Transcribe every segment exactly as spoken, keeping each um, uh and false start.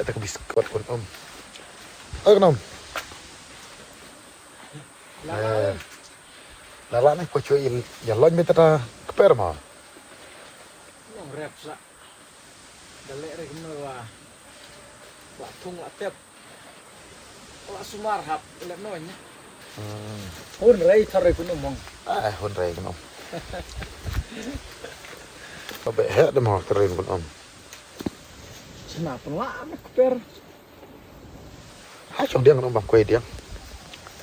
Te ka biskot kun um. Oi kun um. Eh. La la ne ko cho il ya lon me ta ka per ma. Nong rep sa. Da leh re kumno wa. Wa thung wa tep. Wa sumar hap leh no nya. Hmm. Hun rei thar rei kun um mong. Ah, hun rei kun um. Ba be he de mo ka rei kun um. Sna pun wa me kper. Hai chong diang kun um bang koi diang.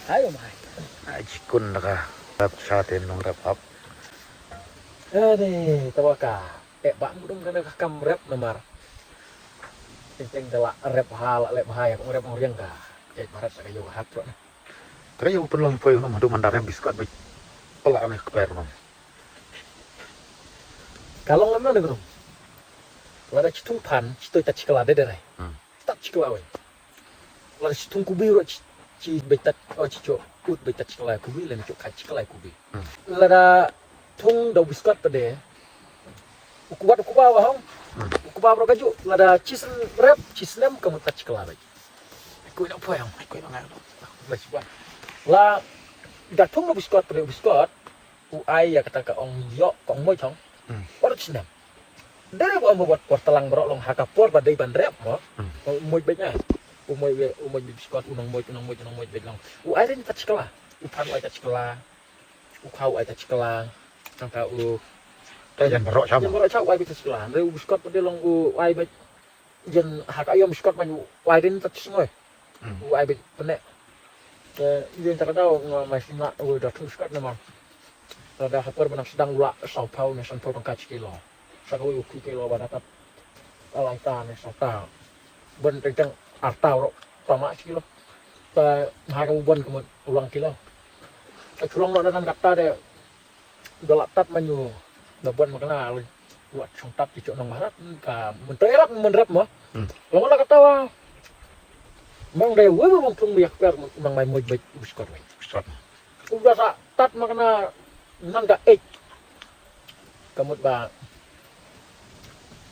Hai um hai. Hai chikun da ka. Rep sa te nong rep hap. Ade, tawa ka. Eh, ba mudum kana ka kam rep namar. Teng teng da la rep ha, la lep ha, ya kong rep ong riang ka. Eh, barat sa ka yo hap pro. Ka yo pun long poi no madu mandar yang biskot bi. Pala ane kper no. Ka long lem na ne grum. Lada chitung pan, chitoi ta chikala de de rai. Hmm. Ta chikala wei. Lada chitung kubi ro chi, chi beitat, o chi cho, ut beitat chikala kubi, lada cho ka chikala kubi. Hmm. Lada tung da biskot pade. Ukubat ukuba wa hong. Hmm. Ukuba bro kaju, lada chisem rep, chisnem kamu ta chikala bai. Aku ina poyang, aku ina ngai. Ba chiba. La da tung da biskot pade biskot. U ai ya kata ka ong yo, ka ong moi chong. Hmm. Ora chisnem. Dere ba ong ba wat por talang bro long ha ka por ba dei ban rep mo. Hmm. Ong moi beit na. U moi be, u moi be biskot, u nong moi, u nong moi, u nong moi beit long. U ai ren ta chikala. U pan u ai ta chikala. U khau ai ta chikala. Nang ka u. Ta jan bro cha mo. Jan bro cha u ai beit ta chikala. Dere u biskot pade long u ai beit. Jen ha ka yom biskot man u ai ren ta chisngoi. Hmm. U ai beit pene. Te jen ta ka dau nga mai sina u da thung biskot na ma. Lada ha por ba nang sedang u la saw pau ne san pau tangka chi kilo. Sa ka u khu kilo ba da tat. Alai ta ne sa ta. Bon teng teng arta ro. Ta ma chi kilo. Ta ha ka u bon ka mut u lang kilo. Ta chulong lo da kan kata de. Da la tat ma nyu. Da bon ma kana. Wat chong tat ki chok nang marat ka. Mun tai rap mun rap ma. Hmm. Long la kata wa. Mang dei wei wei bong tung biak per mun nang mai moj bej biskot wei. Biskot. U da sa tat ma kana nang ka ek. Ka mut ba.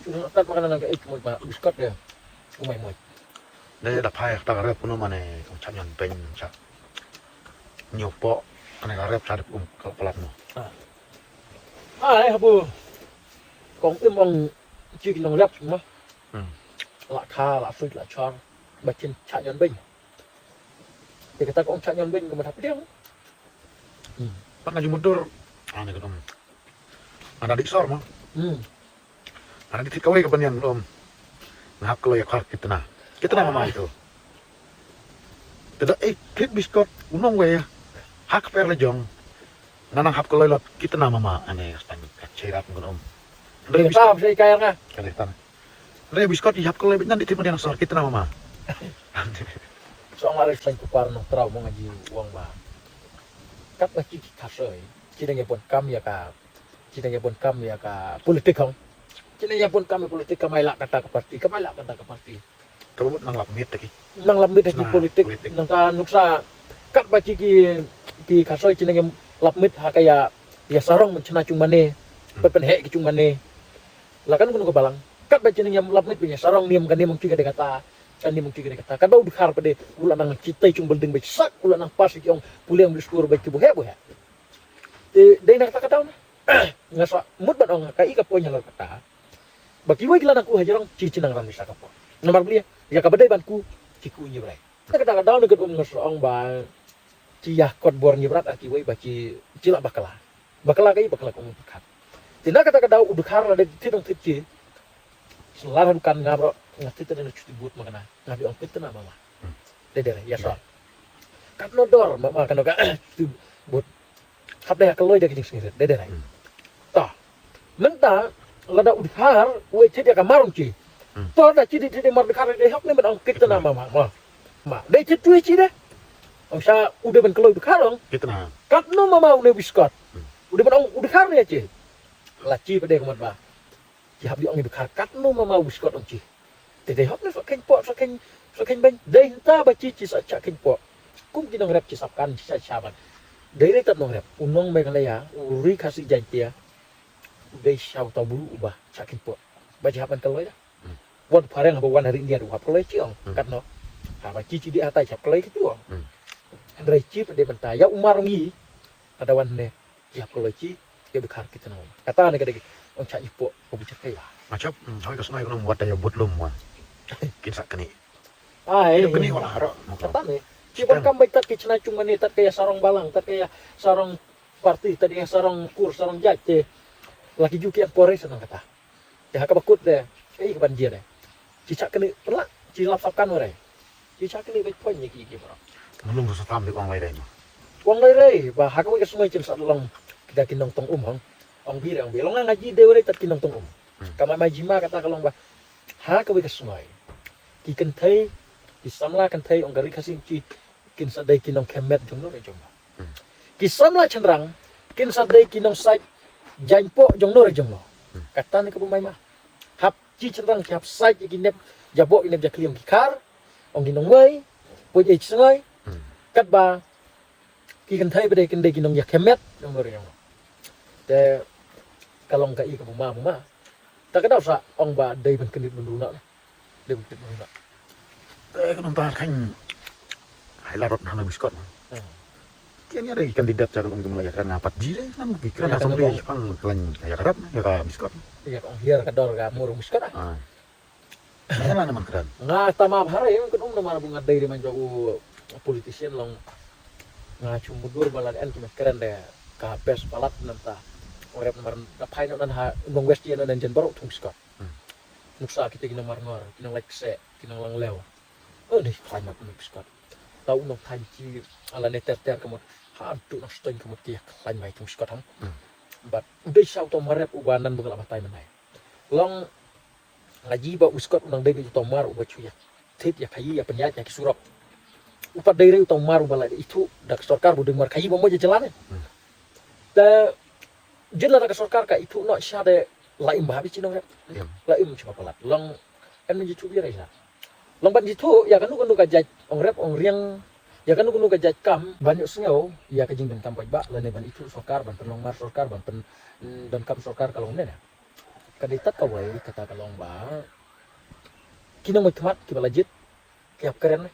U da sa tat ma kana nang ka ek ka mut ba biskot de. U mai moj. Dei da phai ta ka rep kuno mane ong cha nyon peng cha. Nyo po ane ka rep cha de um ka palat no. Ah. Ai habu. Kong im ong chi ki nong rep ma. Hmm. La kha la suit la chor. Ba chin cha nyon peng. Te kata kong cha nyon peng ka ma thap diang. Hmm. Pat nga ju mudur. Ane ka dong. Ada di sor ma. Hmm. Ada di thit kawei ka banyan um. Nga hap kloi khar kitna. Kitna mama itu. Te da eh thit biskot u nong wei. Hak per la jong. Nga nang hap kloi lot kitna mama ane stan ka cherap ngun um. Ndai biskot. Ka dei tan. Ndai biskot i hap kloi bit nan di thit banyan sor kitna mama. So nga ri stan ku par nong trau mo nga ji wang ba. Kat ba ki ki kasoi. Ki dang ya pon kam ya ka Ki nang ïa bun kam ïa ka politik hong. Ki nang ïa bun kam ïa politik, ka mai lah kata ka parti, ka mai lah kata ka parti. Ka mut nang lap miet ki. Nang lap miet ki politik, nang ka nuksa kat ba ki ki ki khasoi ki nang ïa lap miet ha ka ïa ïa sarong mynchna chung mane. Hmm. Ban pynheh ki chung mane. La kan kunu ka balang. Kat ba ki nang ïa lap miet ïa sarong niam ka niam ki ka dei kata. Ka niam ki ka dei kata. Kat ba u dkhar pat de u la nang chitai chung building ba sak u la nang pass ki ong pule ong diskur ba ki buheh buheh. Te dei na kata kata na. Nga sa mut ban ong ka i ka poi ïa la kata. Ba kiwei ki la nang ku hajrong chi chi nang ram sa ka poi. Namar blia ïa ka ba dei ban ku chi ku ngi brai. Na kata ka daw na ka um nga sa ong ba chi ïa kot bor ngi brat a kiwei ba chi chi la bakla. Bakla ka i bakla ka um ka. Te na kata ka daw u dkhar la dei ti dong ti chi. Sla ram kan nga bro nga ti ti na chuti but ma kana. Nga bi ong ti na mama. Dei dei ïa sa. Kat no dor mama kana ka chuti but. Hap dei ha ka loi da ka jingsngew dei dei. Hmm. Ta. Mynta lada u dkhar u ïeit ïa ka mar ong chi. Hmm. To da chi dei dei mar dkhar dei hok ne ban ong kitna mama ma. Ma dei chi tu chi dei. Ong sa u dei ban kloi u dkhar ong. Kitna. Katno mama u ne biskot. Hmm. U dei ban ong u dkhar ne chi. La chi ba dei ka mat ba. Ki hap di ong i dkhar katno mama u biskot ong chi. Te dei hok ne sa kheiñ poh sa kheiñ sa kheiñ beiñ. Dei hynta ba chi chi sa cha kheiñ poh. Kum ki nongrep chi sap kan chi sa cha ban. Dei dei tat nongrep u nong Meghalaya u ri Khasi Jaiñtia. U dei sha uta bru uba cha kheiñ poh. Ba chi hap ban kal loi da. Hmm. Wan phareng haba wan ha ri India ruh hap kloi chi ong. Hmm. Katno. Haba chi chi dih hatai chi hap kloi ki tu ong. Hmm. Hynrei chi pat dei mynta ïa u mar ong i. Haba wan ne. Ki hap kloi chi. Ïa dkhar ki tnong. Kata ne ka dei ong cha i po ko bu cha kai la. Machop, hmm, hoi ka snoi ko nong wat ïa but lum wan. Kin sa kani. Ai. Kin kani wala ro. Kata ne. Chi ban kam bai tat ki chna chung mane tat ka ïa sarong balang tat ka ïa sarong parti tat ka ïa sarong kur sarong jait te. Laki ju ki an pore sa nang kata. Te ha kaba kut de, ei ka ban jia de. Chi chak kani pynlah, chi lap sap kan warai. Chi chak kani bait poin ni ki ki bro. Ngalung sa tam di ong lai dai ma. Ong lai dai, ba ha kawei ka snoi chin sa long kita ki nongtong um hang. Ong bi re ong bi long nga ji de warai tat ki nongtong um. Hmm. Ka mai mai jima kata ka long ba ha kawei ka snoi. Ki kynthei, ki samla kynthei ong ka ri Khasi chi kin sa dei ki nongkhem met jong no re jong no. Hmm. Ki samla chynrang kin sa dei ki nongsait jaiñ poh jong no re jong no. Hmm. Kata ne ka bym mai ma. Hap chi chynrang ki hap sait ki nep jaboh ki nep jakliong ki khar. Ong ki nongwei. Poi ei chngai. Hmm. Katba ki kynthei ba dei kin dei ki nongïakhem met jong no re jong no. Te ka long ka i ka bym ma bym ma. Ta ka dau sa ong ba dei ban kynit ban runa. Dei ban kynit ban runa. Te ka nang ta khan. Hai la rot na na biskot. Hmm. Kian ïa dei kandidat cha ka long jong la ïa ka nga pat ji dei nam ki kren ha song dei pang klan ïa ka rap ïa ka biskot. Ïa ka ong hiar ka dor ka mur biskot ah. Ah. Ïa la na man kren. Nga ta ma bhare ïa ka um na mar bu nga dei dei man jong u politician long. Nga chum budur ba la en ki kren de ka best palat nam ta. Ong rep namar da phai no nan ha nong west ïa nan jen baroh thung biskot. Hmm. Nuksa kita ki nong marngor, ki nong lait kse, ki nong lang lew. Oh, dei khlaiñ mat nong biskot. Tau nong thaiñ chi ala ne ter ter ka mut. Ha tu nong stoin ka mut ki khlaiñ mai thung biskot ham. Hmm. But u dei sa u tong marep uba nan bung la batai menai. Long nga ji ba u biskot u nang dei u tong mar uba chu ïa. Thit ïa khaïi ïa pynïaid ïa ki surok. U pat dei re u tong mar uba la ithuh da ka sorkar bu dei mar khaïi ba mo ja jalan. Hmm. Te jin la da ka sorkar ka ithuh noh sha de la im bha bi chi nong rep. Im. La im chi ba palat. Long em ni jithuh bi rei sa. Long ban jithuh ïa kanu kanu ka jait ong rep ong riang ïa kanu kanu ka jait kam ban ïoh sngew ïa ka jingdonkam paidbah lane ban ithuh sorkar ban pynlong mar sorkar ban pyn donkam sorkar ka long ne ne. Ka dei tat kawei kata ka long ba ki nongmihkhmat kiba la jied ki hap kren.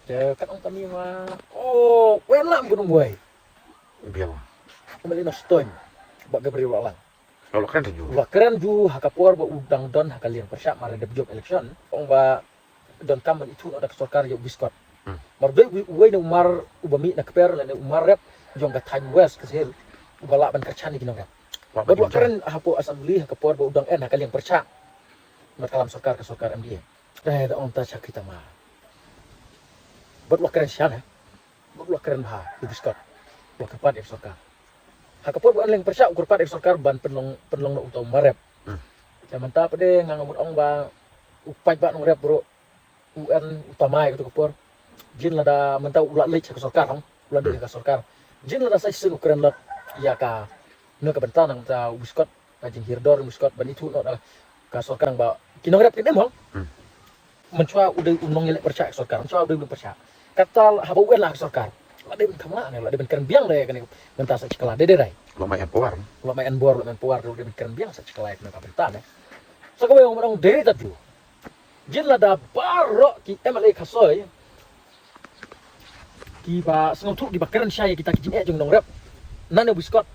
Te kat ong kami ma o wen lam gunung buai. Biang. Kami li na stoin ba Gabriel Walang. Lalu kren tu ju. Wa kren ju ha ka por ba u dang don ha ka liang pyrshah mar dep jop election. Ong ba donkam ban ithuh noh da ka sorkar ïa u biskot. Hmm. Mar dei u, uwei na u mar uba mih na kper lane u mar rep jong ka thaiñ West Khasi Hills uba lah ban kyrchan ïa ki nongrep. Wa kren hapoh assembly ha ka por ba u dang en ha ka liang pyrshah. Mat kalam sorkar ka sorkar M D A. Te da ong ta sha kita ma. Bad wa kren sha ne. Bad wa kren bha ïa u biskot. Wa kyrpad ïa ka sorkar. Ha ka por ba an leng pyrshah u kyrpad ïa ka sorkar ban pynlong pynlong na u tau marep. Hmm. Te mynta pat de nga nga mut ong ba u paidbah nongrep bro. U an u tamai ka tu ka por. Jin lada mynta u la leit ha ka sorkar hang. U la dei ka sorkar. Jin lada sa shisien u kren lot ïa ka na ka bynta nang ta u biskot. Ka jinghiar dor u biskot ban ithuh noh da ka sorkar ba ki nongrep kin im hang. Hmm. Mynchwa u dei u nongïaleh pyrshah ka sorkar. Mynchwa u dei u nongpyrshah. Kata haba u en la ka sorkar. La dei ban khamla ne la dei ban kren biang dei kane mynta sa chikala dei dei rai. Lo mai en power. Lo mai en bor lo mai en power lo dei ban kren biang sa chikala kane ka bynta ne. Sa kawei ong dei tat ju. Jin lada baroh ki M L A Khasoi kiba sngewthuh kiba kren shai kita ki jingeh jong nongrep. Nane biskot.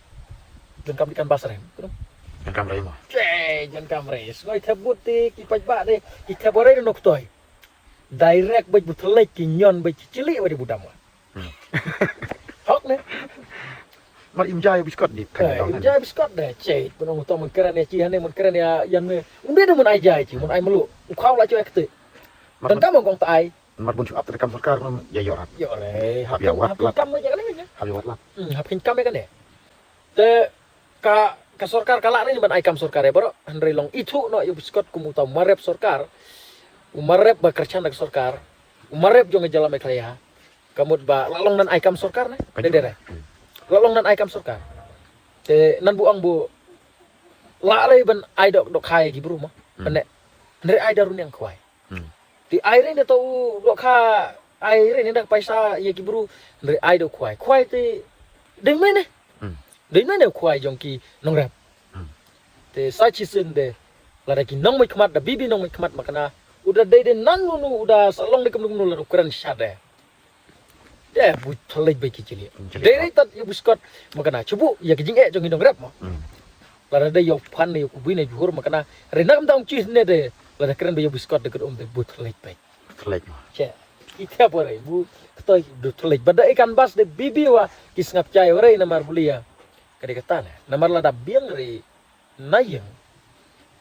Jan kam dikan basrem. Jan kam rei mo. Che, jan kam rei. Sngoi thep but ti ki paidbah de ki thep rei de nok toi. Direct bej bu thlek ki nyon bej ki chili wa de bu dam wa. Hmm. Hok ne. Mar im jai biskot di. Eh, im jai biskot de. Che, pun ong tong mun keren ya chi hane mun keren ya yan me. Un de mun ai jai chi, mun ai melu. U khau la chi ai kete. Dan kam ong kong ta ai. Mar bun shu ap kam sorkar no ya yor ap. Yor eh. Hap ya wat lat. Kam ya kane. Hap ya wat lat. Hmm, hap kam ya kane. Te ka ka sorkar ka lah ri ban ai kam sorkar ya bro. Hynrei long ithuh no yu biskot kum uta marep sorkar. U marep ba kyrchan da ka sorkar. U marep jong jala Meghalaya. Kamut ba la long nan ai kam sorkar ne. Dei dei. La long nan ai kam sorkar. Te nan bu ong bu la ri ban ai dok dok khai ki bru mo. Pene. Hynrei ai da runiang khwai. Hmm. Te ai ri ne to u dohkha ai ri ne da paisa ïa ki bru. Hynrei ai da khwai. Khwai te dei mene. Hmm. Dei mene khwai jong ki nongrep. Hmm. Te sa chi sien de Lada ki nongmih khmat da bibi nongmih khmat makana u da dei de nang nunu u da sa long de kumno kumno lada u kren shade. De bu thlej bai ki jili. Jili. Dei rei tat ïa bu Scott makana chubu ïa ki jingeh jong ki nongrep mo. Hmm. Lada dei ïa u phan ne ïa u bui ne juhur makana rei na kam dang chih ne de lada kren bai ïa bu Scott de kut um de bu thlej bai. Thlej mo. Che. Ita pore bu ktoi du thlej. Bad da ikan bas de bibi wa ki sngap chai wa rei namar bulia. Ka dei kata ne. Namar lada biang rei na ïing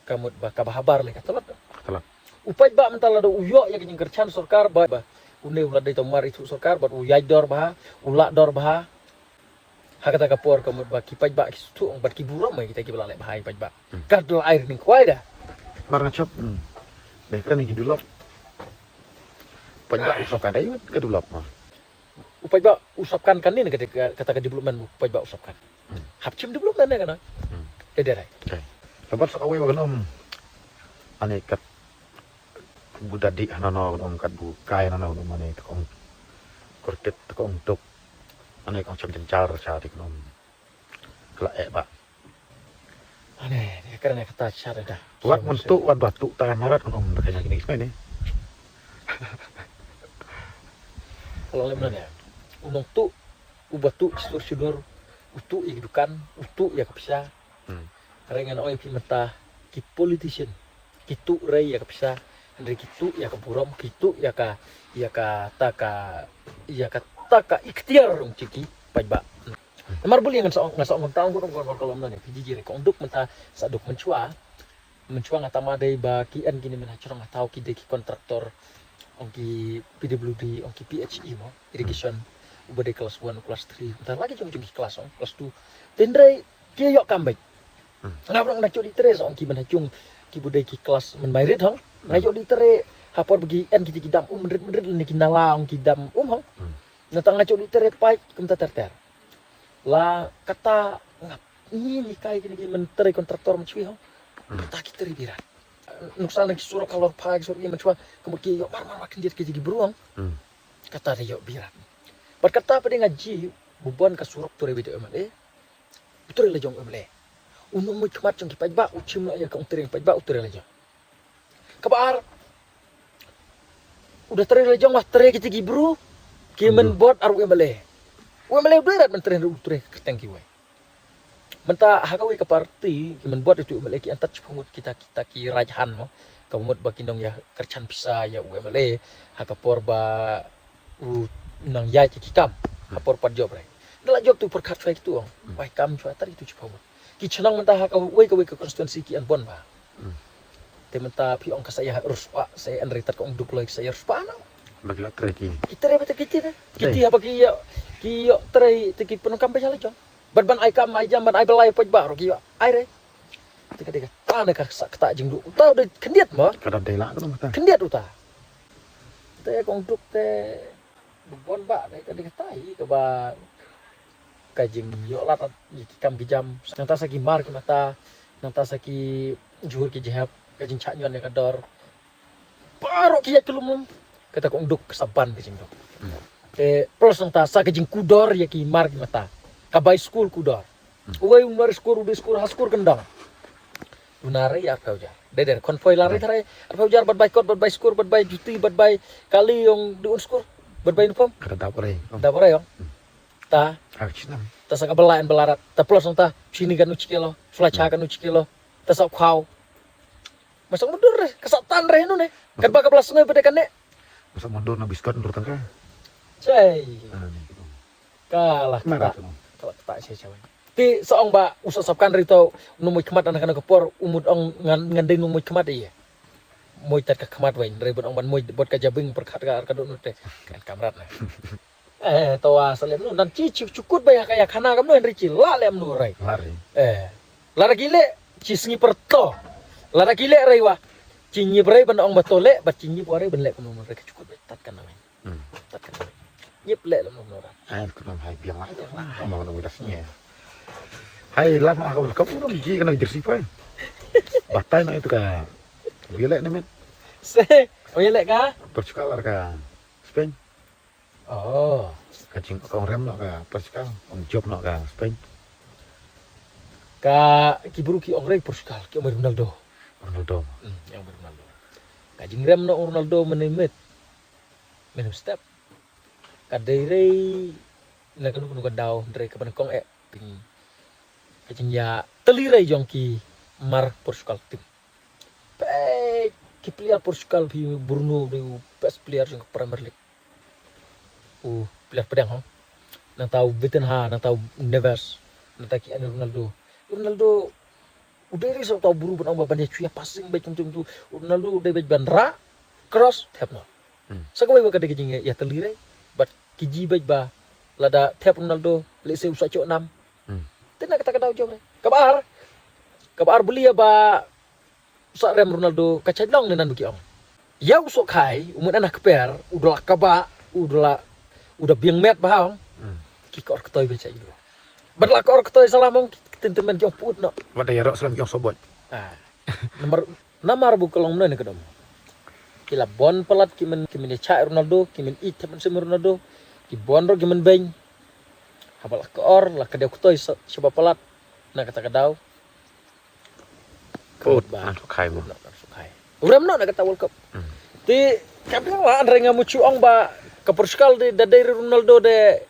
ka mut ba kaba habar lei ka tlot. Tlot. U paidbah mynta lada u ïoh ïa ka jingkyrchan sorkar ba, ba une u la dei to mar ithuh sorkar bad u ïaid dor bha, u lah dor bha. Ha kata ka por ka mut ba ki paidbah ki sngewthuh bad ki burom ïa kita kiba la leh bha ïa paidbah. Hmm. Ka dei ai ning kwai da. Mar nga chap. Hmm. Dei ka ni ki dulop. Paidbah u sop ka dei ka dulop ma. U paidbah u sop kan kan ni kata ka, kata ka development u paidbah u sop kan. Hmm. Hap chim development ne kana. Hmm. Dei dei rai. Okay. Lepas sa kawei wa kan um. Ani kat bu dadi hana no kan um kat bu kai hana no kan um ani takong. Kurtit takong tuk. Ani kong cham jenjar sa di kan um. Kala eh ba. Ane, dia kena kata cara dah. Wat mentuk, wat batu, tangan marat kan um, tak kena kini kena ni. Kalau lem nanya, unong tu, u batu, sudor sudor, utu ïa ki dukan, utu ïa ka pisa. Hmm. Rengan oi pi mata ki politician, ki tu rei ïa ka pisa, hynrei ki tu ïa ka burom, ki tu ïa ka, ïa ka ta ka, ïa ka ta ka ikhtiar rong chiki, paidbah. Namar buli ngan sa ngan sa ngam tang ko ko ko lom ne P D G re ko duk mynta sa duk mynchwa. Mynchwa nga tama dei ba ki en kini mynta chrong nga tau ki dei ki kontraktor ong ki P W D ong ki P H E mo irrigation uba dei class one class three mynta lagi jong jong ki class ong class two. Tindrei ki yok kam bek. Nga brong na chodi tres ong ki mynta jong ki bu dei ki class men mai rit hong. Nga chodi tre hapor bagi en ki ki dam um rit rit ni ki nala ong ki dam um hong. Nata nga chodi tre pai kumta ter ter. La kata ngap ni ni kai kini ki menteri kontraktor menchui ho. Hmm. Kata ki teri birat. Nuksan ki surok kalor pa ki surok ni menchwa kemut ki yok mar mar mar kendiat ki jigi beruang. Hmm. Kata ri yok birat. Bat kata pada ngaji bubon ka surok turi bida M L A. Uteri lejong M L A. Unong muj kemat jong ki paidbah uchim la ya ka uteri paidbah uteri lejong. Kaba ar. Udah teri lejong wah teri kita ki bru. Ki men bot ar U M L A. U M L A udah rat men teri udah teri keteng ki wai. Menta haka wai ka parti ki men bot itu U M L A ki antat chupumut kita kita ki rajhan mo. Ka mut ba ki nong ya kerchan pisa ya U M L A. Haka por ba u nang ya ki kam. Haka por pat job rai. Nala job tu perkat chwa itu ong. Wai kam chwa teri itu chupumut. Ki chnong menta haka wai ka wai ka constituency ki an bon ba. Te mynta phi ong ka sa ïa ruspah sa ïa anrei tat ka ong duk loi ka sa ïa ruspah na. Bagi la trei ki. Ki trei bata ki tira. Ki ti haba ki ïa ki ïa trei te ki pynong kam ba jala jong. Ban ban ai kam ai jam ban ai belai poj ba ro ki ïa ai re. Te ka dei ka ta ne ka sa kata jingduk uta de khyndiat ma. Ka dei la ka ta. Khyndiat uta. Te ka ong duk te Bun ba dei ka dei ka tai kaba ka jing ïoh lad ïa ki kam ki jam nangta sa ki mar ki mata nangta sa ki jhur ki jhep ka jing chah ñion ïa ka dor. Baroh ki ïa ki lum lum kata ka ong duk ka sa ban ka jing duk. Te plus nangta sa ka jing kudor ïa ki mar ki mata ka bai skul kudor. Uwei u nari skur u di skur ha skur kendang. U nari arphew jar. Dei dei konvoy lari tharai arphew jar bad bai kot bad bai skur bad bai juti bad bai kali yong di un skur bad bai uniform. Kada dap ore. Dap ore yong. Ta. Ak chinam. Ta sa ka bela en belarat. Ta plus ta chini kanu chikelo. Flacha kanu chikelo. Ta sa khau. Masa mundur re, ka sa tan re nu ne. Kat ba ka bela sngai bad kane. Masa mundur na biskot mundur tangka. Chai. Kalah kata. Kalah kata chai chai. Ti sa ong ba u sa sap kan ri to nu moj khmat na kana ka por u mut ong ngan ngan dei nu moj khmat ïa. Moj tat ka khmat wei ri bot ong ban moj bot ka jabing perkhat ka ka dot nute kan kamrat na. Eh to wa sa lem nu nan chi chi chukut ba ya ka ya khana kam nu ri chi la lem nu rai. La ri. Eh la ra ki le chi sngi per to. La ra ki le rai wa. Chi nyi rai ban ong ba to le ba chi nyi wa rai ban le kam nu rai ka chukut ba tat kan na wei. Tat kan. Nyip leh lam lam ram. Ai, tu lam hai biang lah. Biang lah. Mau lam udah sini. Hai, lam aku kamu dah biji kena jersey pai. Batai nak itu ka. Biar leh ni met. Se, oh ya leh ka? Percukal ka Spain. Oh. Ka jing kong rem nak ka percukal, kong job nak ka Spain. Ka ki buru ki ong rei percukal ki ong Ronaldo. Ronaldo. Hmm, ïa u Ronaldo. Ka jingrem na u Ronaldo mynne mynmiet, mynne step, ka dei rei na kano kano ka daw, dei ka ban kong eh pyn ka jingïatylli rei jong ki mar Portugal team. Peit ki player Portugal, phi, Bruno dei u best player jong ka Premier League. U player pdeng, ho. Nangta u Vitinha, nangta u Neves, nangta ki Ronaldo. Ronaldo u dei rei sa uta u bru ban ong ba ban ïa shu ïa passing beit kumtu kumtu. Ronaldo u dei beit ban rah, cross, thep noh. Hmm. Sa kawei ba ka dei ka jingïatylli rei. Bad ki ji beit ba lada thep Ronaldo, lehse u sa choh nam. Hmm. Te na kata ka daw jong rei. Kaba ar, kaba ar, belieh ba u sa rem Ronaldo, ka shait long ne nan ba ki ong. Ïa u Soh Khai, u mut na kper, u da la kaba, u da la, u da biang met ba ha ong. Hmm. Ki kor ktoi ba shait lo. Bad la kor ktoi salam ong, ki tynmen ki ong put noh. Wat da ïaroh salam ki ong sobot. Ah. Namar, namar ba ka long mynne ka dom. Ki la bun palat ki myn, ki myn ïa shah Ronaldo, ki myn ïeit thep mynsiem Ronaldo, ki bun ruh ki myn beiñ. Haba la kor, la ka dei ktoi sa, shaba palat. Na kata ka daw. Put, ba, ngan sukhai mo. Put noh, ngan sukhai. U rem noh na kata World Cup. Hmm. Te, ka biang la, hynrei nga mut shu ong ba, ka Portugal de, da dei Ronaldo de,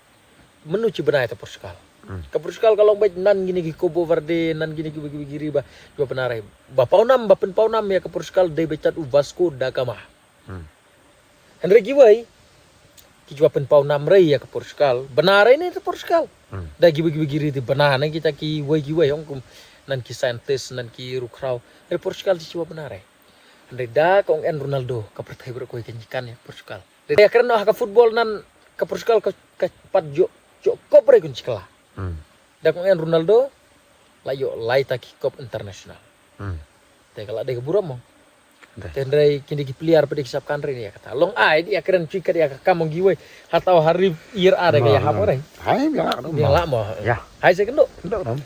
mano shi bna ïa ta Portugal. Hmm. Ka Portugal ka long beit nan kine ki Cabo Verde, nan kine ki, ki, ki, ki ri ba, ba bna rei. Ba paw nam, ba pynpaw nam ïa ka Portugal dei beit tat u Vasco da Gama. Hmm. Hynrei kiwei ki ju pynpaw nam rei ïa ka Portugal. Bna rei ne ta Portugal. Hmm. Da kiwei kiwei ki ri te bna ne kita kiwei kiwei ong kum nan ki scientist, nan ki rukhraw. Hynrei Portugal te shu bna rei. Hynrei da ka ong en Ronaldo ka pyrthei baroh kawei kan jingkhan ïa Portugal. Hynrei ïa kren noh ha ka football nan ka Portugal ka, ka pat ïoh, ïoh kop rei kan jingkhan. Hmm. Da ka ong en Ronaldo la ïoh lai ta ki kop international. Hmm. Te ka la dei ka burom mo. Dei. Te hynrei kine ki player pat de ki sap kan rei ne ïa kata. Long ai de ïa kren shuh kat ïa ka kam ong kiwei. Hato ha ri ïa ar de ka ïa hap rei. Hai, biang lah, biang lah mo. Ïa. Hai se kynduh. Kynduh, no.